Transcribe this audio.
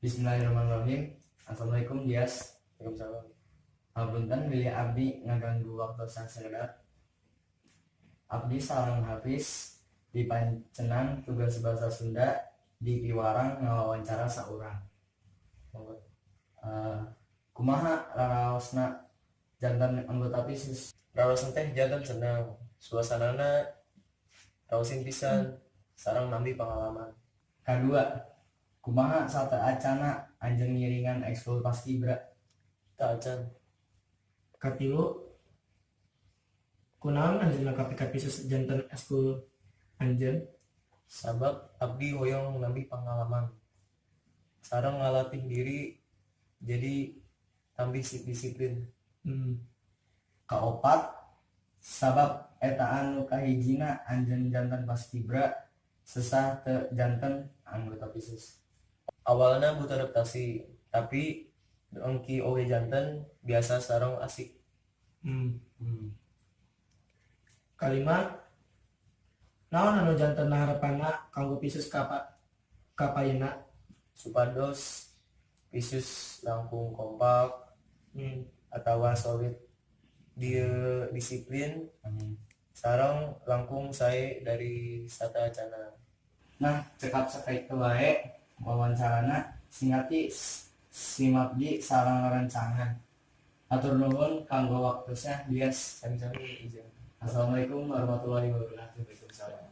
Bismillahirrahmanirrahim. Assalamualaikum, Dias. Waalaikumsalam. Hapunten bilih abdi ngaganggu waktu sakedap. Abdi sareng Hafiz dipancenan tugas bahasa Sunda di piwarang ngawawancara saurang. Mangga. Kumaha raraosna janten anggota Pisus? Raraosna teh janten senang. Suasanana raoseun pisan sareng nambih pengalaman. Kadua, kumaha sateuacanna anjeun ngiringan ekskul Paskibra? Teu acan. Katilu, kunaon anjeunna kapikar Pisus janten eskul anjeun? Sabab abdi hoyong nambih pengalaman. Sareng ngalatih diri jadi tambih disiplin. Kaopat, sabab eta anu kahijina anjeun janten Paskibra sesah teu janten anggota Pisus? Awalna butuh adaptasi, tapi engke oge janten biasa sareng asik. Kalima, naon anu janten harapanna kanggo Pisus kapayunna? Supados Pisus langkung kompak atawa solid dia disiplin. Amin. Sareng langkung sae dari sateuacanna. Nah, cekap sakitu wae wawancarana, singkat sim abdi sareng rerencangan. Hatur nuhun kanggo waktosna, Dias. Sami-sami, izin. Assalamualaikum warahmatullahi wabarakatuh. Waalaikumsalam.